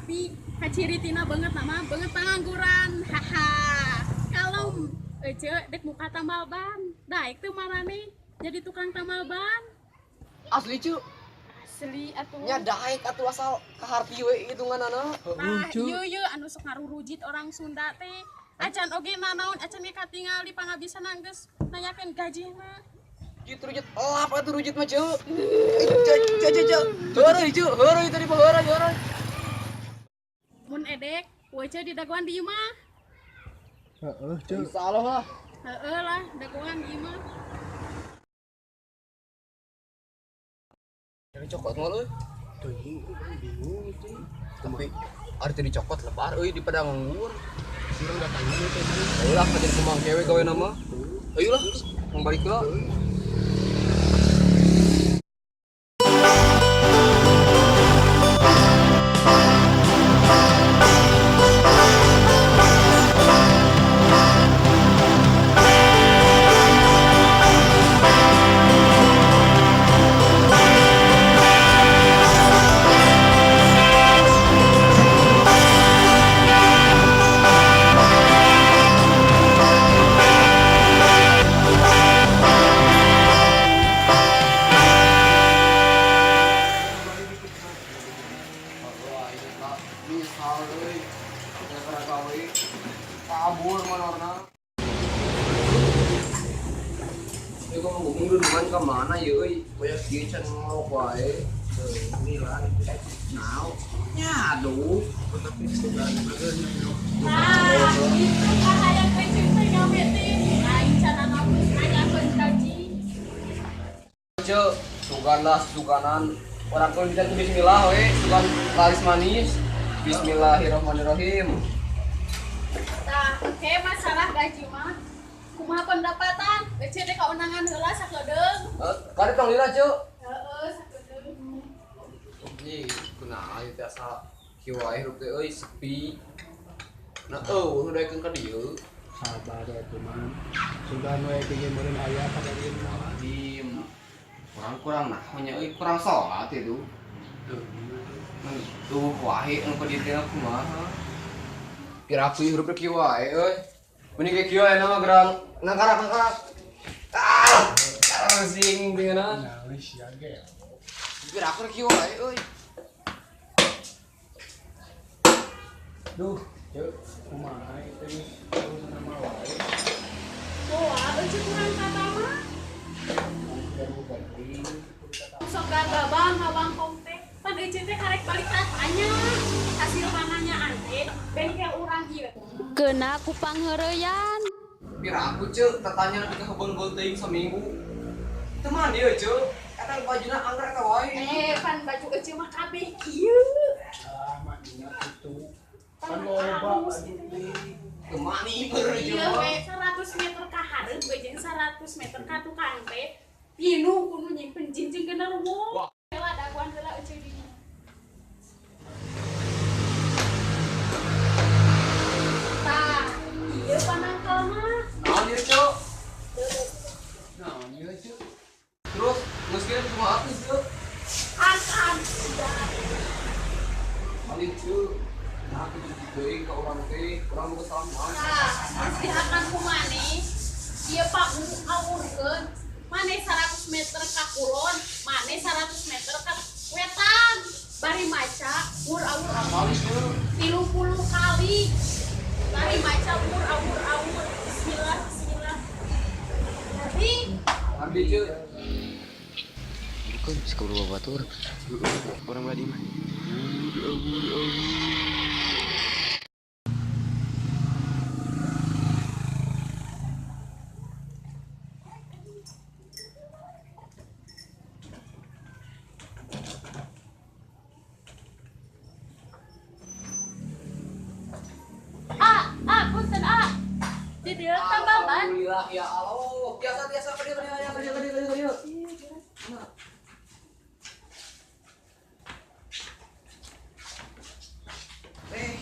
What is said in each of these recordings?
Tapi kaciri tina banget nama banget pengangguran. Haha. Kalau Ece dek muka tambal ban, daek teu marane jadi tukang tambal ban. Asli cu. Asli atuh. Nya daek atuh asal kaharti we hitunganana. Nah, ieu ieu anu sok ngarurujit orang Sunda teh. Acan oge nanaon acan ge katingal di pangabisan geus nanyakeun gajina. Jit rujit lap atuh rujit mah cu. Ceu ceu ceu. Heureuy cu, heureuy tadi mah heureuy heureuy. Mun edek, we di dagoan di imah. Heeh, cu. Insyaallah lah. Heeh lah, dagoan di imah. Dicokot mah euy. Teuing bingung itu. Tapi ari teu dicokot lebar euy di pada nganggur. Urang datangnya teh. Ayolah kajian kembang kewe gawe nama. Ayolah, mau balik lah. Misal euy, gara gawe kabur manorna. Ieu mah ngomong duluan ka mana ye euy? Banyak kieu can ngelok wae. Nah, nya aduh. Nah, itu kahayang teh cuy teh gawe teh. Lain can anu nanyakeun gaji. Ceu, sugan lah suganan. Orang tuh bisa bismillah we, sugan laris manis. Bismillahirrahmanirrahim. Tah, oke masalah gaji mah. Kumaha pendapatan? Ece teh kaunangan heula sakedeung. Kari tong lila, Ceu. Heeh, sakedeung. Ih, kunaon ieu teh asa kieu wae hirup teh euy sepi. Nah, eueuh nu daekeun ka dieu. Sabar atuh man. Sugan we pingin meureun aya ka dieu mah. Dim. Kurang kurang nah, nya euy kurang salat itu. Tuh wae anu ka dieu teh kumaha. Piraku hirup teh kieu wae euy. Mending kayak kieu aya mah gerang nangkarak-nangkarak. Ah! Sing dingana. Nah, sia ge. Piraku kieu wae euy. Duh, ceu, kumaha ieu teh geus nama wae. Wah, ece kurang kata mah. Baru penting. Sok gagabang ngabangkong teh. Pan ece teh karek balik tanya. Hasil pananyaan teh bengkel urang ieu. Keuna ku pangheureyan. Piraku ceu, tatanya nepi ka heubeul teuing saminggu. Teu mandi euy ceu. Eta bajuna angger eta wae. Pan baju ece mah kabeh kieu. Ah, mandina kitu. Kan loba teh. Teu mandi beureum Iya we 100 meter ka hareup we jeung 100 meter ka tukang teh. Pinuh kudu nyimpen jinjing genderuwo. Heula dagoan heula ece di. Tah, ieu panangkalna. Naon ieu ceu? Naon ieu ceu? Terus geus kieu kumaha atuh ceu? Akan sudah. Balik ceu. Nah, kitu teuing ka urang teh, urang boga salah naon. Tah, geus dihakan ku maneh. Ieu paku awurkeun. Maneh 100 meter ka kulon, maneh 100 meter ka wetan. Bari maca wur awur awur. Kali ceu. 30 kali. Bari maca wur awur awur. Bismillah, bismillah. Jadi Ambil ceu. Bukan bisa kabur batur. Orang belah di mah. Ah, punten ah. Di dieu tambal ban. Alhamdulillah ya Allah. Biasa biasa ka dieu ka dieu ka dieu ka dieu ka dieu. Teh,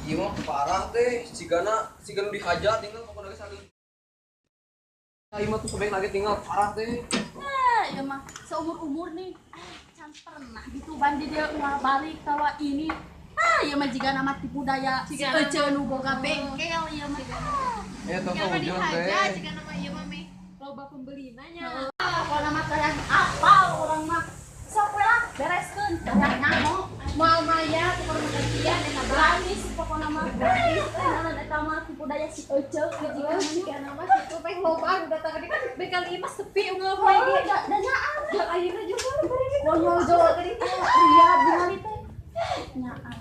ieu mah parah teh, sigana sigana dihajar tinggal pokona ge saling. Ieu mah tuh sobek lagi tinggal parah teh. Nah, ieu mah seumur-umur nih. Ah, can pernah gitu ban di dieu ulah balik tawa ini. Ah, ieu mah jigana mah tipu daya si Ece nu boga bengkel ieu mah. Eh, tong Jika mah hujan dihaja, teh. jika nama ieu mah meh loba pembelina nya. Ah, pokona mah kalian apal urang mah. Sok we lah, bereskeun. Barang nyaho. Moal maya tukar gantian eta Gratis pokona mah gratis. Eh, naon eta mah tipu daya si Ece Jika jika nama kitu teh loba anu datang ka dieu kan bengkel ieu mah sepi unggal poe Oh, ge. da da nyaah. Da ayeuna juga bari gitu. Konyol jawa tadi teh ria ningali teh. Nyaah.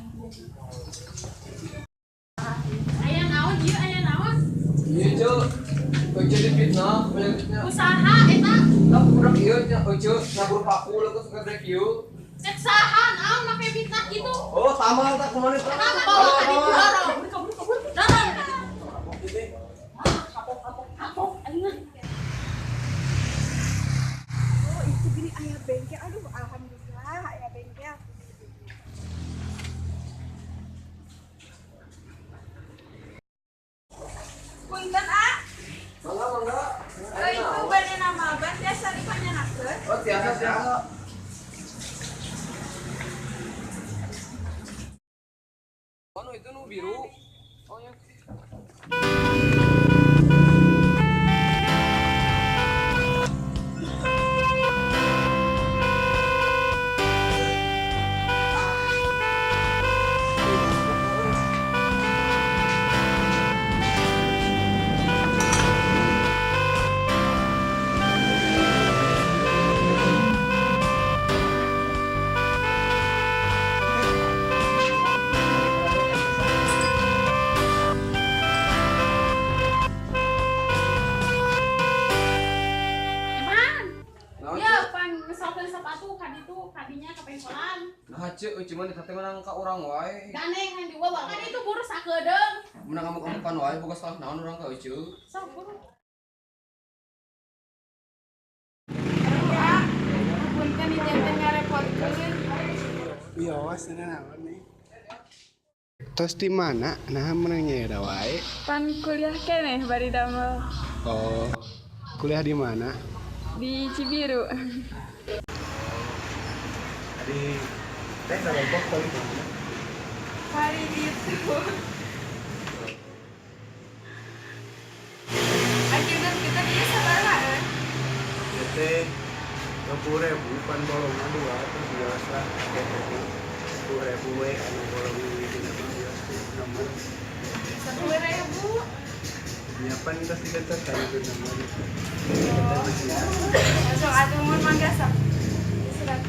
Aya naon ieu aya naon? Iya, Ceu. Ece dipitnah, penyakitnya. Usaha eta Lah budak ieu nya Ece nabur paku leukeus gede kieu. cek saha naon make fitnah kitu. Oh, tamal tak kemana teh? Kenapa bawa ka ditu dorong? Kabur kabur. Dorong. Ah, kapok kapok kapok aing mah. Oh, itu gini ayah bengkel. Aduh, alhamdulillah ayah bengkel. Punten ah, Mangga, mangga. eh, itu bade nama ban biasa dipanjanakeun. Oh, tiasa tiasa. Oh, nu itu nu biru. Oh, ya. Eman. Naon, Ya, Ceu? pan ngesalkeun sepatu ka ditu, ka dinya ka pengkolan. Nah, Ceu, euy cuman eta teh menang ka urang wae. Ganeng yang diwawa kan itu buru sakedeung. Menang ngamuk-ngamukan wae boga salah naon urang ka Ece. Sok buru. Aduh, ah, punten nih janten ngarepotkeun. Iya, was naon nih. Tos di mana? Nah, menang nyeda wae. Pan kuliah keneh bari damel Oh, kuliah di mana? di Cibiru. Di teh Depok kali mana? Hari itu. Akhirnya kita dia sabaraha eh? Teh 20.000 pan bolongna dua terus jelas lah kayak 10.000 we anu bolong di nama bios nomor 10.000. nyiapan kita sih kan tadi itu nomor kita masih ya. Sok atuh mun mangga sok. Surat.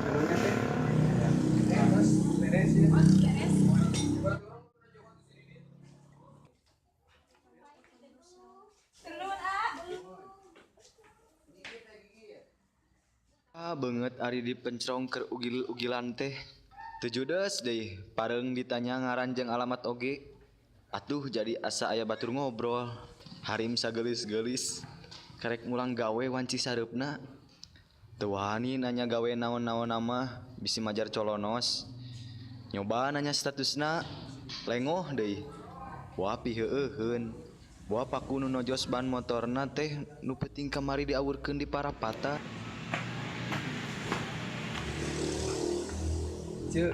Anunya teh eh terus beres ya. Tenun ah. Ah beungeut ari dipencrong keur ugil-ugilan teh. Teu judes deui, pareung ditanya ngaran jeung alamat oge. Atuh jadi asa aya batur ngobrol. Harim sageulis-geulis. Karek mulang gawe wanci sareupna. Teu wani nanya gawe naon-naon mah bisi majar colonos. Nyoba nanya statusna lengoh deui. Wah piheueuheun. Boa paku nu nojos ban motorna teh nu peuting kamari diawurkeun di parapata. Ceu,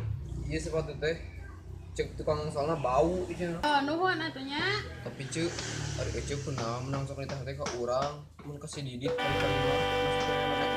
ieu sepatu teh cek tukang soalna bau ieu. Oh, nuhun atuh nya. Tapi Ceu, ari Ece kunaon menang sok nitah teh ka urang mun ka si Didit kali-kali mah.